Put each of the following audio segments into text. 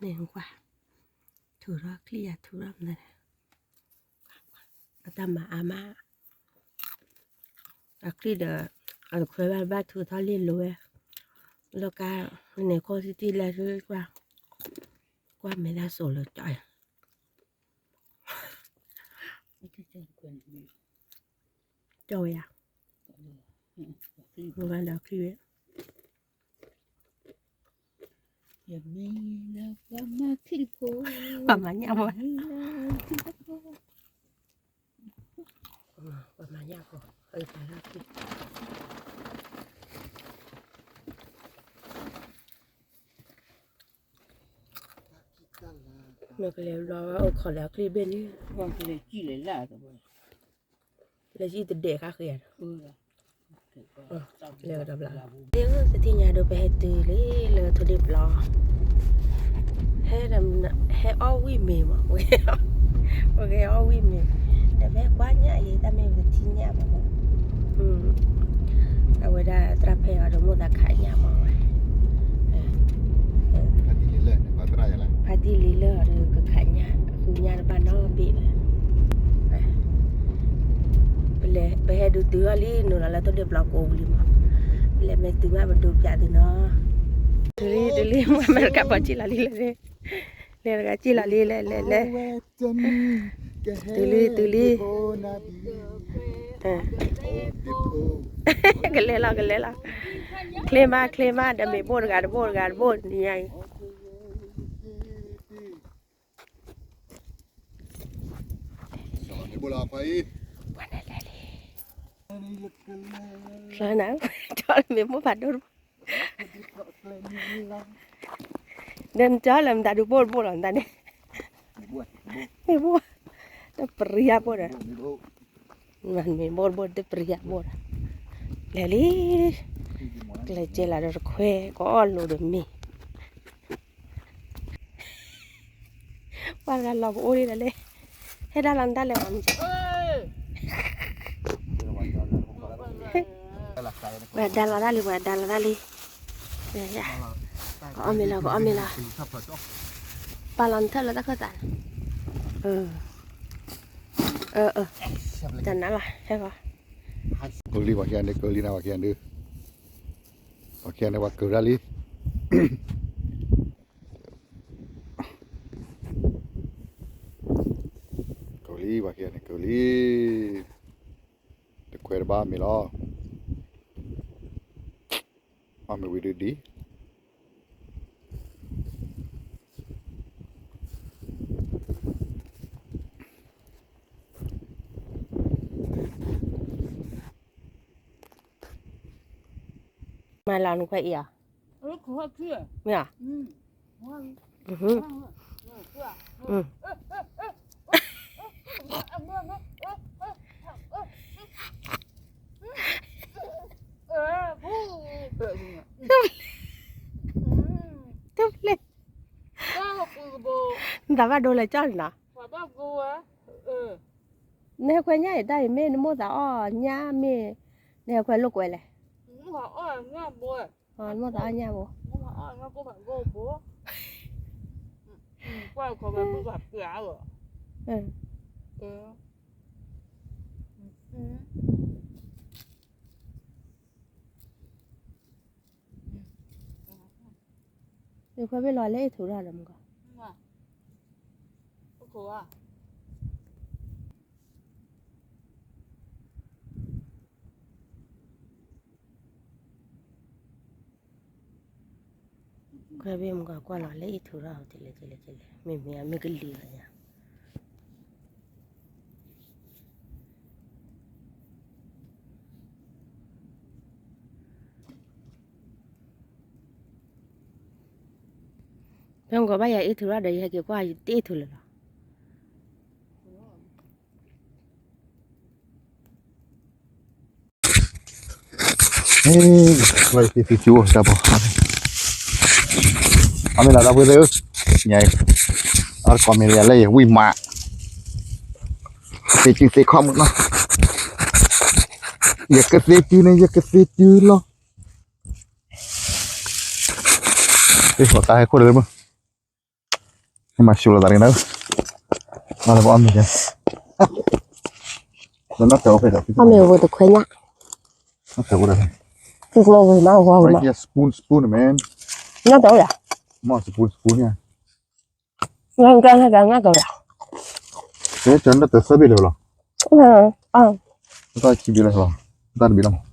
န့ၣ်ကွၢ်, ထုးထီၣ်ချံၣ်ယၤထုးထီၣ်မနုၤလဲၣ်, အတၢ်မၤအါမး, အချံၣ်ဒီး အတခွဲဘၣ်ဘၣ်ထုးထီၣ်လံလိၤဝဲ, လၢကါန့ၣ်ခိၣ်တံၢ်တံၢ်လဲၣ်, ကွၢ်မဲာ်တၢ်စိၤလၢကၠီယၤ, ကၠီဝဲယၤ, မၤဒီးချံၣ်ဝဲ ပှၤမၤညၣ်ဖိ, ပှၤမၤညၣ်ဖိ, မ့ၢ်ကလဲၤဘျီဝဲအိၣ်ခိးလၢအချံၣ်ဘ့ၣ်န့ၣ်, လဲၤစံၣ်တဒဲးခါဃ့ဧါဒီး လဲၤကဒီးဘျီ, တထံၣ်ညါဒီးပဟဲတုၤလံလၢထိၣ်ဒ့ၣ်ပျီ, ဟဲအီၣ်ဝံၣ်မ့ၤမး, ပကဟဲအီၣ်ဝံၣ်မ့ၤ, ဒီးပဟဲကွၢ်ညၣ်အံၤ တၢ်မ့ၢ်ပကထံၣ်ညၣ်မး, အဝဲဒၣ်သရၣ်ဖဲအံၤဒီးမိၢ်သးခးညၣ်မးဝဲ ဖါတံၢ်လံလၢအီၤဒီးကခးညၣ်, ဃုညၣ်တဘၣ်နီတဘ့ၣ်ဘၣ်, ပဟဲဒုးတုၤအီၤလံ နုာ်လီၤလၢထိၣ်ဒ့ၣ်ပျီကိးပူၤလံမး, ပလဲၤမ့ၢ်တုၤမးပဒုးပၠးသုနီၤ, တုၤလံ တုၤလံ မ့ၢ်အမဲရကၤပှၤစံၣ်လီၤလံလဲၣ်, လဲၤတဂၤစံၣ်လီၤလံလဲၣ်လဲၣ်လဲၣ်, တုၤလံ တုၤလံ ကလဲၤလီၤ ကလဲၤလီၤ, ချ့မး ချ့မး ဒီးမ့ၤဘိၣ်တဂၤတဘိၣ် တဂၤတဘိၣ် နံၤညါအံၤ, ပှၤန့ၣ်လဲၤလံ, ဖျါနၤ, ကၠီလၢမ့ၤဘိၣ်ဖးဒိၣ်တဘိၣ်, ဒီးနကၠီလၢမတၤဒုးဘိၣ်တဘိၣ်လီၤ မတၤန့ၣ်, မ့ၤဘိၣ်, တပရံယါဘိၣ်ဒီး မ့ၤဘိၣ်တဘိၣ် တပရံယါဘိၣ်ဒီး, လဲၤလံ, ကလဲၤကဲလီၤဒီးတခွဲ ကအီၣ်လိာ်ဒီးမ့ၤ, ပှၤတဂၤလီၤကအိၣ်လံဒီးလဲၣ်, ဟဲဒၣ်လီၤနတၢ်လဲၤဝဲမ့ၢ်, ပှၤဒါလီၤတၢ်လံ ပှၤဒါလီၤတၢ်လံ, ကအီၣ်မ့ၤလီၤ ကအီၣ်မ့ၤလီၤ, ပာ်လီၤနထၢၣ်လၢတၢ်ခၢၣ်သး, တနၤလီၤ ဟဲဂီၤ, ကလံၤပှၤခံဂၤန့ၣ် ကလံၤနၤပှၤခံဂၤန့ၣ်, ပှၤခံဂၤန့ၣ် ပှၤကၢၤတၢ်လံ ကလံၤပှၤခံဂၤန့ၣ် ကလံၤ, တခွဲတဘၣ်မ့ၤလီၤ, အီၣ်မ့ၤဝံၤဒုဒံး, မၤလီၤနခွဲးအံၤဧါ, မ့ၢ်ဧါ, တဖျဲၣ်, နသးဘၣ်ဒိလၢကၠီၣ်န့ၣ်နီၤ, နဟဲခွဲညၣ်အံၤတၢ်အံၤမ့ၢ်နမိၢ်သးအီၣ်ညၣ်မ့ၢ်, နဟဲခွဲလိာ်ကွဲလဲၣ်, နမိၢ်သးအီၣ်ညၣ်ဘိ, နခွဲဘ့ၣ်လီၤလၢအ့ၣ်ထူးရၣ် ဒီးမကီး, ခွဲဘ့ၣ်မကီးကွၢ်လီၤလၢအ့ၣ်ထူးရၣ် ကလဲၤကလဲၤကလဲၤ မ့မ့ၢ်အမ့ၢ်ကလံၤလီၤညါ ဖဲမကီးဘၣ်ယၤအ့ၣ်ထူးရၣ်ဒီး ယဟဲက့ၤကွၢ်ယတအ့ၣ်ထူးလၢၤလီၤ. လၢယသ့ၣ်သုကၠူတၢ်ဖိ အမ့ၢ်လၢတၢ်ဖိသ့ၣ်ဧၢ, ညါအံၤ အတကိးမ့ၢ်လၢယၤလၢယဝံၣ်မး, သ့ၣ်စုသ့ၣ်ခီၣ်မုၢ်နီၤ, ယကသ့ၣ်စုန့ၣ် ယကသ့ၣ်စုလီၤ. သ့ၣ်ဃီတၢ်ဟဲခိၣ်လၢမုၢ် မၤဆူၣ်လီၤသးတက့ၢ်နၤ, နလၢပအီၣ်မ့ၤ, အီၣ်မ့ၤဝဲတခွဲညၣ်, ကျိဝဲမၤဝဲမၤ, spoon spoon man, ညၣ်တအိၣ်ယၤ, မ့ၢ် spoon spoon ညၣ်, ညၣ်တအိၣ်ယၤ, တၢ်တသၢဘ့ၣ်လၢၤလီၤ, တၢ်ခံဘ့ၣ်လၢၤလီၤ, တၢ်တဘ့ၣ်လီၤ.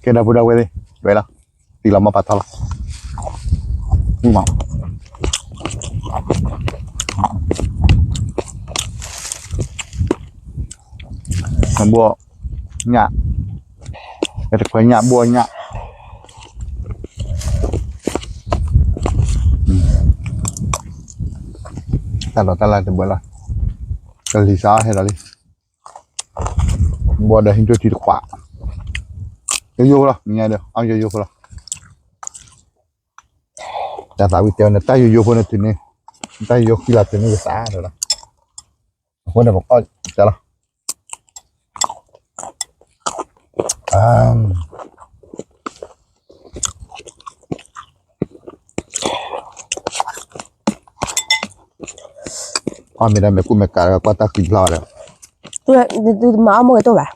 ကဲ ဒီပုၢ်ဒီဝဲၢ်သ့ၣ်, ဝဲလီၤ, တံၢ်လီၤမီၢ်ပာ်ထီၣ်လီၤ, မ့ၢ် ဘိၣ်ညၣ်, တခွဲညၣ် ဘိၣ်ညၣ်, တၢ်လီၢ်တၢ်လၢ်တဘၣ်လီၤ, ကလံၤစးဟဲလီၤလံ, ဘိၣ်ဒီးဟံၣ်ကၠိထံတခွး, ယိယိဖိလီၤ, မ့ၢ်ညါဒီး အါယိယိဖိလီၤ, တၢ်သးဝံၣ်တဲဝဲန့ၣ် တၢ်ယိယိဖိန့ၣ်တုၤန့ၣ်, တၢ်ယိယိဃံလၤတုၤန့ၣ်ကစးဒီးလီၤ, အဃိန့ၣ်ပကအီၣ်တၢ်လီၤ. အီၣ်မ့ၤဒီးမဲာ်ကူမဲာ်ကးဒီး ကွၢ်တၢ်ဃံဖျါဒီး, မၤအီၣ်မ့ၢ်ကတိၢ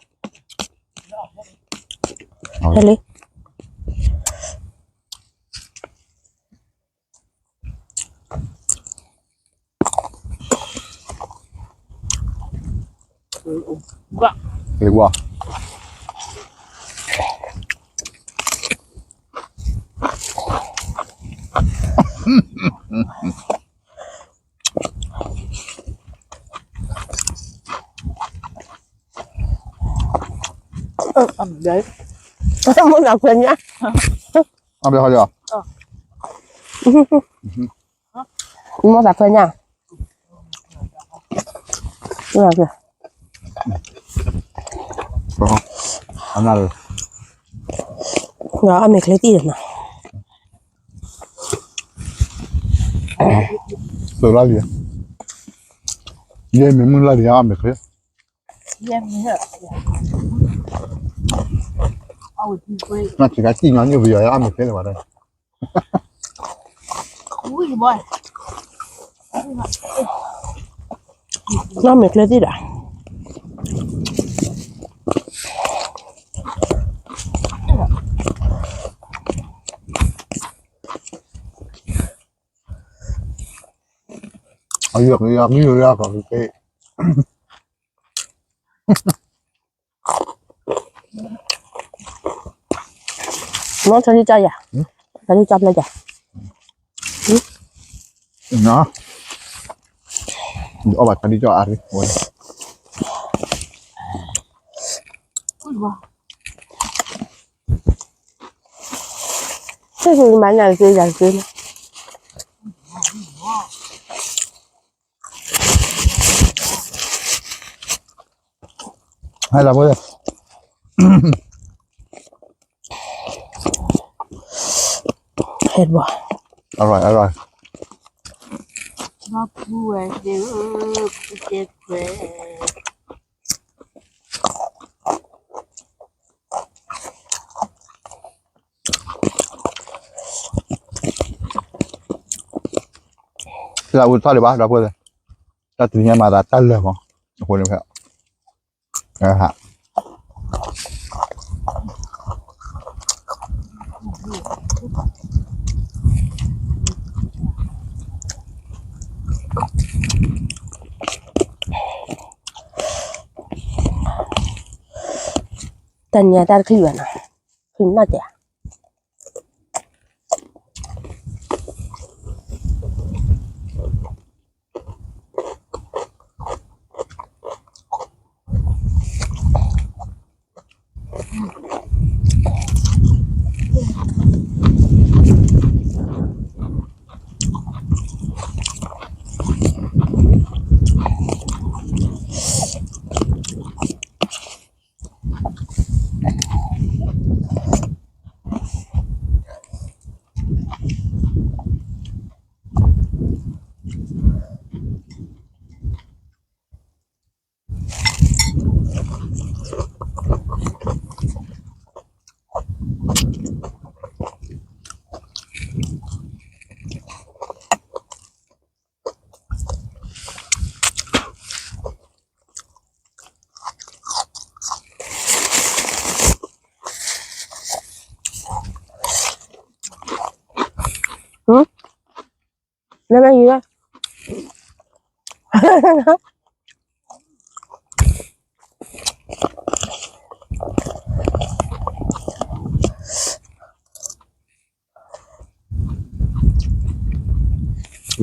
်ဘၣ်, ဟဲလံ လံကွၢ်, မ့ၢ်သးခွဲညါ, အဘျီဟီဒီး, မ့ၢ်သးခွဲညါ, အမဲာ်ချံတံၢ်ဒီးနၤ, သုးလီၤလံ, ယဲမ့ၢ်မုၢ်လီၤလံ အမဲာ်ချံ, နစှၤကၠံၣ်ညီနုၢ်ပယီၤအမဲာ်ချံလၢၤဘၣ်ဒီး နီၢ်မဲာ်ချံတံၢ်ဒီး, အယီၤကယီၤကယီၤကီၢ်က့ၤ, မ့ၢ်ထီၣ်ဒံကၢ်ယၤ, ထီၣ်ဒံကၢ်ဖျဲၣ်ယၤ, အီၣ်ဘၣ်ထီၣ်ဒံကၢ်အါရ့, မၤညၣ်က့ၤယၤက့ၤန့ၣ် ဟဲလီၤဖိ, ဟဲဘၣ်, အရိၣ်အရိၣ်, တၢ်အူထီၣ်ဒံးဘၣ် ဒီပုၢ်ဝဲၢ်, တၢ်တနံၤညါမၤသးတၢ်လၢာ်မး, အဃိန့ၣ်ဖဲ တၢ်နံၤညါတၢ်တချုးဘၣ်နီၤ, ချုးနီၢ်တဲာ်. နမ့ၢ်ယူၤ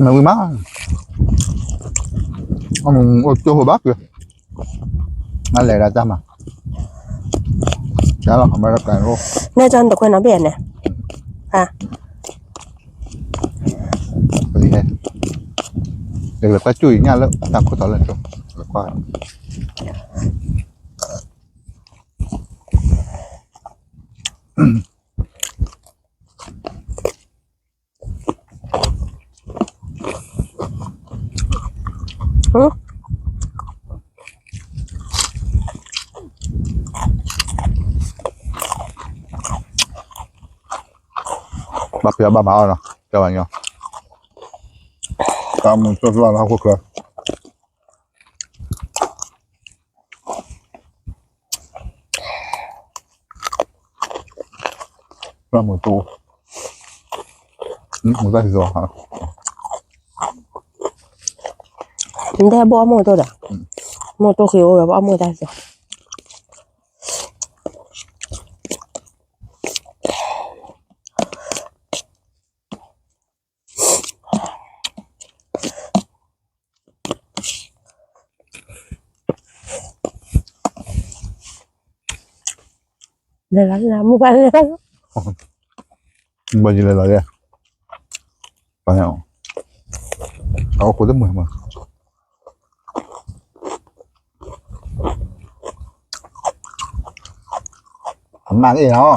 နဝံၤမး, အမူအိၣ်ကၠိဖိဘၣ်က့ၤ, နလဲၤဒၣ်တၢ်မၤ, တၢ်လီၤအမဲရကၤအိၣ်, နဲၣ်ကၠီနတခွဲးနီၤဘ့ၣ်န့ၣ်, ဟဲ, လဲၤကွၢ်ကၠိအံၤညၣ်လၢတၢ်ခိၣ်တီလၢကၠိ, လဲၤကွၢ် ဘၣ်ဖဲဘၣ်မၤအီၤနီၤ, ကဲဝဲညီ, တၢ်မူစီစီလၢဟီၣ်ခိၣ်ချၢ မူတအိၣ်, မူတၢ်စံၣ်စိၤ, နတဲဘီအမိၢ်တိၢ်ဒီး, မိၢ်တိၢ်ဃ့အိၣ်ဒီးဘီအမိၢ်တၢ်စံၣ်စိၤ လဲၤလီၤ, မုၢ်ဘၣ်လဲၤလီၤ, ဘၣ်လဲၤလီၤ, အဝဲကိးတမုာ်မး, အမါအ့ၣ်နီၤ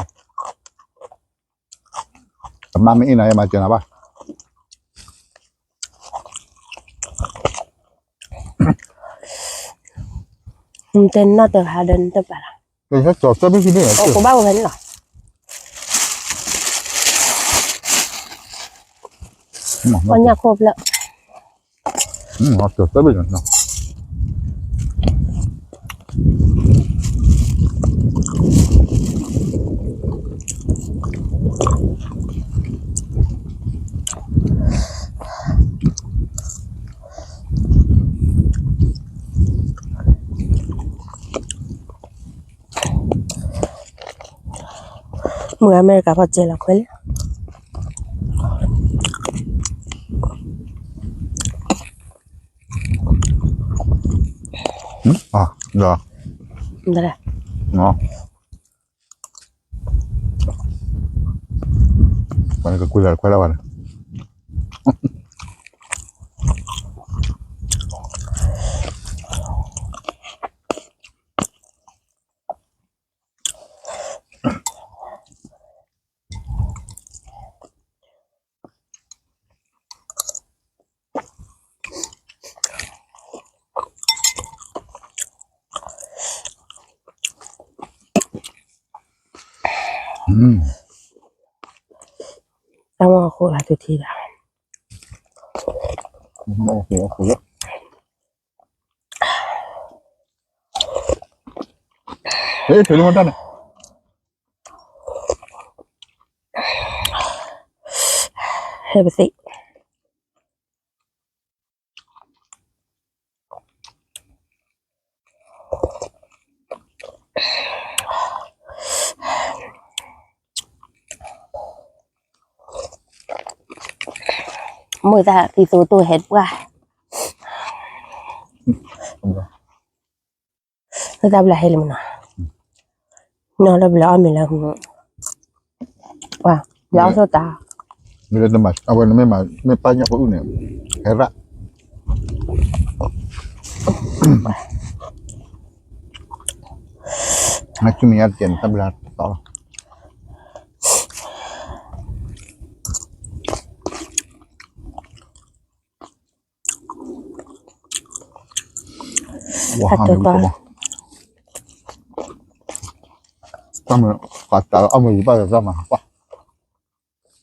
အမါမ့ၢ်အ့ၣ်နၤ ယမၤစၢၤနၤဘၣ်. နတဲနီၢ်တဂၤဒီးနတပာ်လီၤ. ကဘၣ်အိၣ်ဖဲန့ၣ်လီၤ. ပှၤညၣ်ခိၣ်ဖျၢၣ် မုၢ်အမဲရကၤဖီၣ်စဲလီၤခွဲးလံ. ပှၤကကွၢ်လၢခွဲးလၢဘၣ်န့ၣ် တၢ်မၤဃိလၢ်တုၤထံဒၣ် ဟဲ ဟဲပသ့ၣ် မုၢ်တၢ်သံသိတိၢ်ဟဲတပှၢ် လၢတၢ်ဘျၢဟဲလံမနီၤ, နီၢ်လၢဘျၢအီၣ်မ့ၤလၢ, ဘျၢအီၣ်ဆိတၢ်, အဝဲနမ့ၢ်မၤ မ့ၢ်ပၢ်ညၣ်ဖိအုၣ်န့ၣ်, ဟဲရၣ်, နဆူမဲာ်ညါတကဲးန့ၣ် တၢ်ဘျၢတီလီၤ. ဝါဟါမ့ၢ်ကဘီ, တၢ်မ့ၢ် ပှၤတၢ်လၢအီၣ်မ့ၤဘၣ်တၢ်မၤ,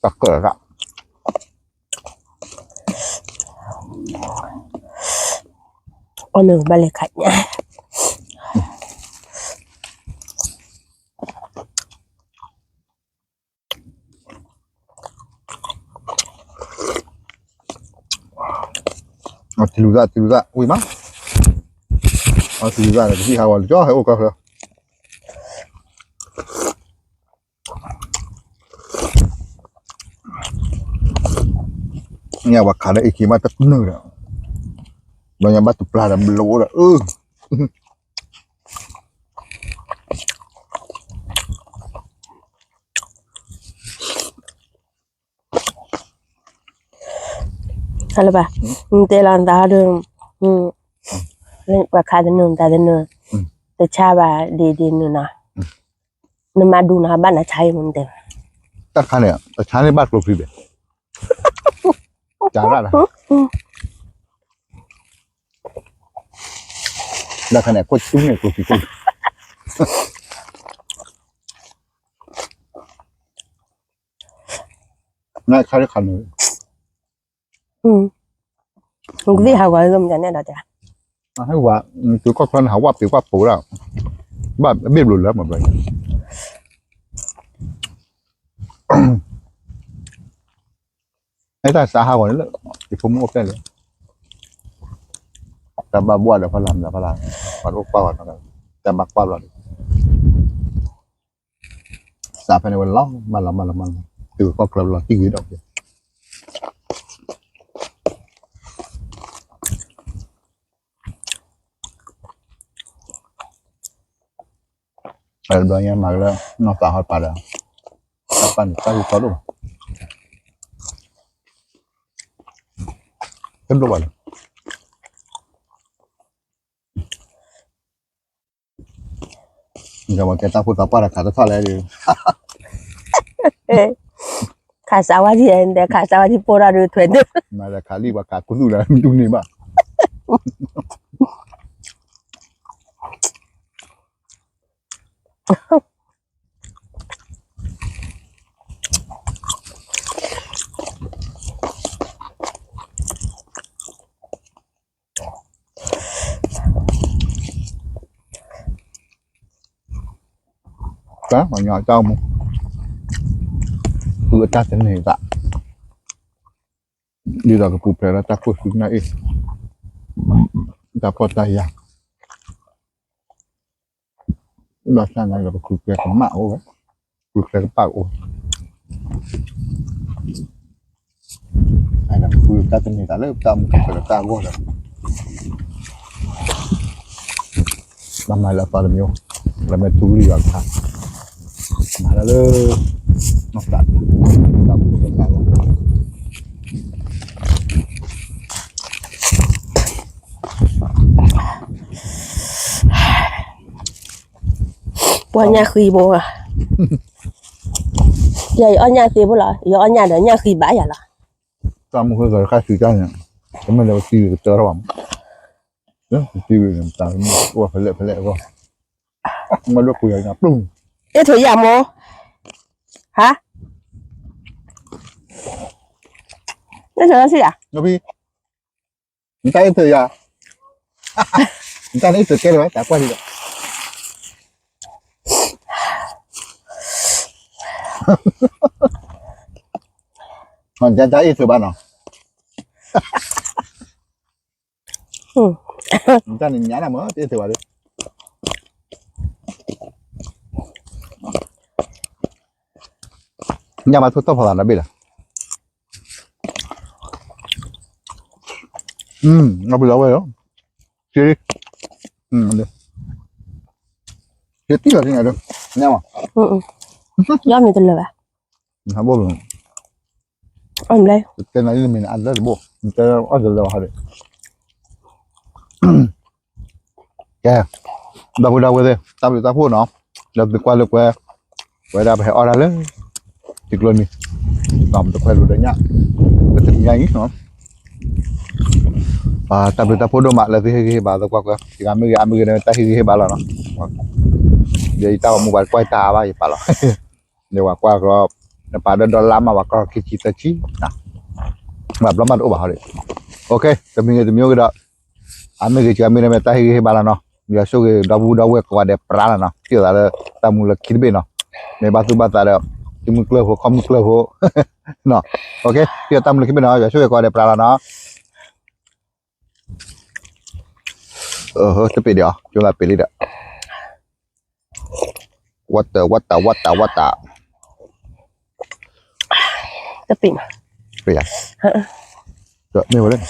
တၢ်ကၢၣ်ရၣ်, အီၣ်မ့ၤဘၣ်လဲၤခးညၣ် တၢ်မ့ၢ် ပှၤတၢ်လၢအီၣ်မ့ၤဘၣ်တၢ်မၤ, လူၤသး တုၤလူၤသး ဝံၤမး, အီ တုၤလူၤသးန့ၣ် ကသံၣ်ဟးဂီၤလၢကၠီ ဟဲအိၣ်ကီၢ်ချၢ, ညၣ်ပှၤခးဒီးအ့ၣ်က့ၤဘၣ်တနုာ်ဒီး, ဘျီညါဘၣ်တပျၢ်ဒီးဘျီဒီး, အၢ ဟါလၢဘၣ်, နတဲလီၤနသးဒီး, ပှၤခးတနုာ်တၢ်တနုာ်, တဆါဘၣ်ဒ်ဒ်နုာ်နီၤ, နမၤဒူၣ်နီၤ ဘၣ်နဆါအံၤမ့ၢ်နတဲ, တၢ်ခါန့ၣ် တဆါန့ၣ်ဘၣ်ကျိချံဘၣ်, ကၢ်ရၣ်လီၤ, တၢ်ခါန့ၣ် ကွၢ်တူၢ်န့ၣ်ကျိချံကိၣ် နခါလၢခါန့ၣ်, ကသံၣ်ဟးဂီၤလၢမတၤန့ၣ်ဒီးတဲ, ဟဲဝဲ, တုၤကီၢ်ချၢန့ၣ် ဟးဝဲပ့ၤကွၢ်ပိၤဒၣ်, ဘၣ်ဘ့ၣ်ဘျိးလၢမၤဘျီ, အဲတၢ်စးဟးဂီၤန့ၣ်လၢ, ယဖိမုၣ်အိၣ်ဖျဲၣ်လံ, တၢ်ဘၣ်ဘှၣ်ဒီးဖီလာ်မတၤဖီလာ်, ပှၤတအိၣ်ကွၢ်ဘၣ်နီၤ, တၢ်ဘၣ်ကွၢ်ဘျီဒီး စးဖဲန့ၣ်ဝဲလီၤ မၤလီၤမၤလီၤမၤလီၤ, တုၤကီၢ်ချၢလီၤတံၢ်ဝံၤဒီး, ဘျီညါမၤကလၢ နီၢ်သးဟီတပၤဒီး, တၢ်ပၢ်န့ၣ်တၢ်ဂ့ၢ်ထီဒိၣ်မး, တဘျီဘၣ်လၢ ကတဲတၢ်ဖိသးပှၢ်ဒီးခးတထီၣ်လဲၣ်, ခးစးဝါထံၣ်, ခးစးဝါထံၣ်ပိၢ်ထီၣ်ဒုးထွဲဒၢး, မၤဒီးခးလံၣ်ပှၤခးကူသူၣ်လၢမတူၢ်န့ၢ်ဘၣ် တၢ်မၤညီတၢ်အိၣ်မူ, ဃုအတၢ်တန့ၢ်သး, ဒ်သိးကပူၤဖျဲးလၢတၢ်ခိၣ်ဆူညါအံၤ, တၢ်ဖှီၣ်တၢ်ယာ်, ဘၣ်ဆၣ်သနာ်က့ဒီး ပဃုကျဲကမၣ်အိၣ်ဝဲ, ပဃုကျဲကပၣ်အိၣ်ဝဲ, ပဃုတၢ်တန့ၢ်သးလၢပတၢ်အိၣ်မူကတၢၢ်ဒီးတၢ်အဂီၢ်ဒီး ဘၣ်မၤလၢအသီတမံၤ, လၢမ့ၢ်ထူကလုၢ်ယွၤကထါ, မၤတၢ်လၢ နီၢ်သး, တၢ်အိၣ်မူကတၢၢ်လီၤ. ပှၤညၣ်ဃံဘိဧါ, ယအီၣ်ညၣ်သ့ဘိလီၤ, ယအီၣ်ညၣ်ဒီးညၣ်ဃံဘၣ်ယၤလီၤ. တၢ်မူဃဲကီၤတခါဆူတၢ်န့ၣ်, တမ့ၢ်လၢပသံကတၢၢ်ထီၣ်ဘၣ်မး, ပသံဝံၤန့ၣ် ပတၢ်အိၣ်ဖဲလဲၣ်ဖဲလဲၣ်အဂီၢ်, မ့ၢ်လၢပှၤညါပျုၢ်, အ့ၣ်ထိးယၤမိၢ်, ဟါ, အ့ၣ်ထိးလီၤဆံယၤ, နတၢ်အ့ၣ်ထိးယၤ, နတၢ်န့ၣ်အ့ၣ်ထိးကဲလၢၤဘၣ် တၢ်ကွၢ်လံဒီး, နတၢ်အ့ၣ်ထိးဘၣ်နီၤ, နတၢ်န့ၣ်ညါနၤမ့ၢ်တအ့ၣ်ထိးဘၣ်ဒီး, ညၣ်မၤထူၣ်ထီၣ်ဖီလာ်နီတဘ့ၣ်လီၤ, အဘျီဝဲလီၤ, စ့, စ့တံၢ်လီၤတံၢ်န့ၣ်ဒီး, ညၣ်မး, ယီၢ်မ့ၢ်တလၢာ်ဘၣ်, ဟးဘိၣ်ဘၣ်, တဲနၤလံမ့ၢ်အါတလၢတဘိၣ်, တဲအီၣ်တလၢဘၣ်ဟီဒီး ကဲ, ဒီပုၢ်ဒီဝဲၢ်သ့ၣ် တၢ်ဘျုးတၢ်ဖှိၣ်နီၤ, လၢသုကွၢ်လၢကွဲ, ဝဲဒၣ်ပဟဲအီၣ်တၢ်လၢ ထံကျိနံၤ, ဒီးပတခွဲးလိာ်ဒီးညၣ်, ပတနံၤညါအံၤနီၤ, တၢ်ဘျုးတၢ်ဖှိၣ်ဒိၣ်မးလၢသုဟ့ၣ်ဂံၢ်ဟ့ၣ်ဘါသကွၢ်ကွဲ, ယဂၤမ့ၢ်ဂ့ၤ အမ့ၢ်ဂ့ၤန့ၣ် တၢ်ဟ့ၣ်ဂံၢ်ဟ့ၣ်ဘါလီၤနီၤ, ယတၢ်ဂီၤမူပှၤတကွၢ်တၢ်အါဘၣ်ယပာ်လီၤ, ယဝၤကွၢ်ကီ, နပာ်ဒီးဒီလါမး ပှၤကွၢ်ကီခံဆံသၢဆံ, ဘၣ်ဘျီမးတအိၣ်ဘၣ်ဟီဒီး, တမံၤဂ့ၤတမံၤဂ့ၤဒီး အမ့ၢ်ဂ့ၤကမ့ၢ်န့ၣ်မ့ၢ်တၢ်ဟ့ၣ်ဂံၢ်ဟ့ၣ်ဘါလီၤနီၤ, ယွၤဆိၣ်ဂ့ၤဒီပုၢ်ဒီဝဲၢ်ကိးဂၤဒဲးပြးလီၤနီၤ, ထံၣ်လိာ်သးလၢတၢ်မူလၢခံတဘ့ၣ်နီၤ, မ့ၢ်ဘၣ်သူၣ်ဘၣ်သးဒီး, သုမုၢ်ကျၢၢ်ဖိ ခီမုၢ်ကျၢၢ်ဖိ, ထံၣ်လိာ်တၢ်မူလၢခံတဘ့ၣ်နီၤ, ယွၤဆိၣ်ဂ့ၤကိးဂၤဒဲးပြးလီၤနီၤ. တပ့ၤဒံးအီၤ ကၠိလၢပ့ၤလံဒီး ဝၣ်တၢ် ဝၣ်တၢ် ဝၣ်တၢ် ဝၣ်တၢ် တပ့ၤမး ပ့ၤယၤ မ့ၢ်ဝဲလဲၣ်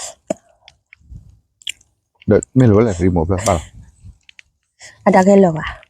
ဒီးမ့ၢ်လီၤဝဲလဲၣ် ရံမိၢ်ဖျၢၣ်ဘၣ်လီၤ အတၢ်ကဲလၢာ်ဘၣ်